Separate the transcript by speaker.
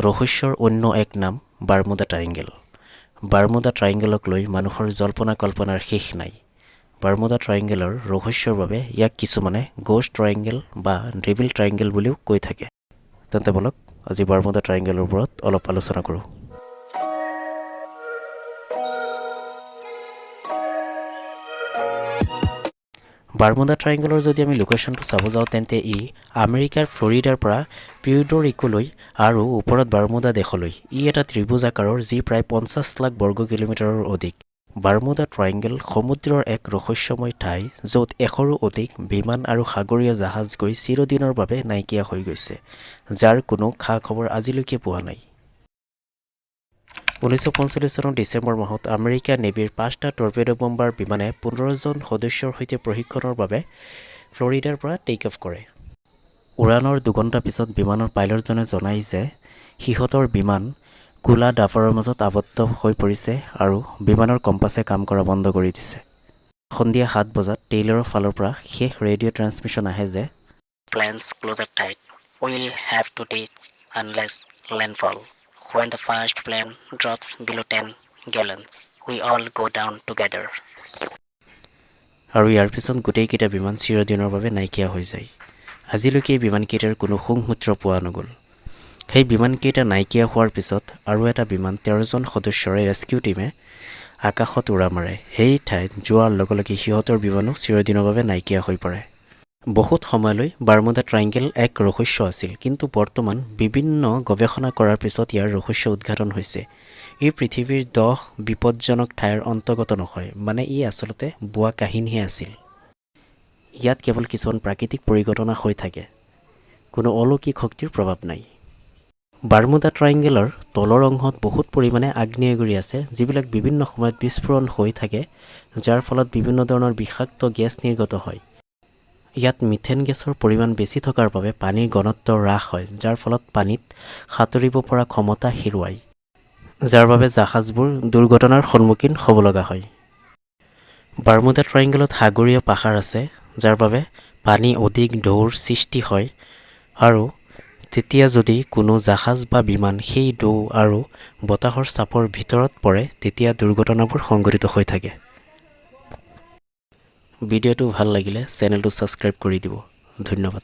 Speaker 1: ৰহস্যৰ অন্য এক নাম বাৰ্মুডা ট্ৰাইংগেল। বাৰ্মুডা ট্ৰাইংগেলক লৈ মানুহৰ জল্পনা কল্পনাৰ শেষ নাই। বাৰ্মুডা ট্ৰাইংগেলৰ ৰহস্যৰ বাবে ইয়াক কিছুমানে গ'ষ্ট ট্ৰাইংগেল বা ডেভিল ট্ৰাইংগেল বুলিও কৈ থাকে। তেন্তে ব'লক, আজি বাৰ্মুডা ট্ৰাইংগেলৰ ওপৰত অলপ আলোচনা কৰোঁ। বাৰ্মুডা ট্ৰাইংগেলৰ যদি আমি লোকেশ্যনটো চাব যাওঁ, তেন্তে ই আমেৰিকাৰ ফ্লৰিডাৰ পৰা পিউডো ৰিকোলৈ আৰু ওপৰত বাৰ্মুডা দেশলৈ ই এটা ত্ৰিভুজ আকাৰৰ, যি প্ৰায় 50 লাখ বৰ্গ কিলোমিটাৰৰ অধিক। বাৰ্মুডা ট্ৰাইংগেল সমুদ্ৰৰ এক ৰহস্যময় ঠাই, য'ত 100ৰো অধিক বিমান আৰু সাগৰীয় জাহাজ গৈ চিৰদিনৰ বাবে নাইকিয়া হৈ গৈছে, যাৰ কোনো খা খবৰ আজিলৈকে পোৱা নাই। 1945 চনৰ ডিচেম্বৰ মাহত আমেৰিকা নেভিৰ পাঁচটা টৰ্পেডো বম্বাৰ বিমানে 15জন সদস্যৰ সৈতে প্ৰশিক্ষণৰ বাবে ফ্লৰিডাৰ পৰা টেক অফ কৰে। উৰাণৰ 2 ঘণ্টা পিছত বিমানৰ পাইলটজনে জনায় যে সিহঁতৰ বিমান ক'লা ডাৱৰৰ মাজত আবদ্ধ হৈ পৰিছে আৰু বিমানৰ কম্পাছে কাম কৰা বন্ধ কৰি দিছে। সন্ধিয়া 7 বজাত টেইলৰৰ ফালৰ পৰা শেষ ৰেডিঅ' ট্ৰেন্সমিশ্যন আহে যে "Planes closer tight, will have to ditch unless landfall. When the first plane drops below 10 gallons, we all go down together." আৰু ইয়াৰ পিছত গোটেইকেইটা বিমান চিৰদিনৰ বাবে নাইকিয়া হৈ যায়। আজিলৈকে এই বিমানকেইটাৰ কোনো শুংসূত্ৰ পোৱা নগ'ল। সেই বিমানকেইটা নাইকিয়া হোৱাৰ পিছত আৰু এটা বিমান 13জন সদস্যৰে ৰেস্কিউ টীমে আকাশত উৰা মাৰে। সেই ঠাইত যোৱাৰ লগে লগে সিহঁতৰ বিমানো চিৰদিনৰ বাবে নাইকিয়া হৈ পৰে। বহুত সময়লৈ বাৰ্মুডা ট্ৰাইংগেল এক ৰহস্য আছিল, কিন্তু বৰ্তমান বিভিন্ন গৱেষণা কৰাৰ পিছত ইয়াৰ ৰহস্য উদ্ঘাটন হৈছে। ই পৃথিৱীৰ 10 বিপদজনক ঠাইৰ অন্তৰ্গত নহয়, মানে ই আচলতে ভুৱা কাহিনীহে আছিল। ইয়াত কেৱল কিছুমান প্ৰাকৃতিক পৰিঘটনা হৈ থাকে, কোনো অলৌকিক শক্তিৰ প্ৰভাৱ নাই। বাৰ্মুডা ট্ৰাইংগেলৰ তলৰ অংশত বহুত পৰিমাণে আগ্নেয়গিৰি আছে, যিবিলাক বিভিন্ন সময়ত বিস্ফোৰণ হৈ থাকে, যাৰ ফলত বিভিন্ন ধৰণৰ বিষাক্ত গেছ নিৰ্গত হয়। ইয়াত মিথেন গেছৰ পৰিমাণ বেছি থকাৰ বাবে পানীৰ ঘনত্ব হ্ৰাস হয়, যাৰ ফলত পানীত সাঁতুৰিব পৰা ক্ষমতা হেৰুৱায়, যাৰ বাবে জাহাজবোৰ দুৰ্ঘটনাৰ সন্মুখীন হ'ব লগা হয়। বাৰ্মুডা ট্ৰাইংগেলত সাগৰীয় পাহাৰ আছে, যাৰ বাবে পানী অধিক ঢৌৰ সৃষ্টি হয় আৰু তেতিয়া যদি কোনো জাহাজ বা বিমান সেই ঢৌ আৰু বতাহৰ চাপৰ ভিতৰত পৰে, তেতিয়া দুৰ্ঘটনাবোৰ সংঘটিত হৈ থাকে। ভিডিঅ'টো ভাল লাগিলে চেনেলটো ছাবস্ক্ৰাইব কৰি দিব। ধন্যবাদ।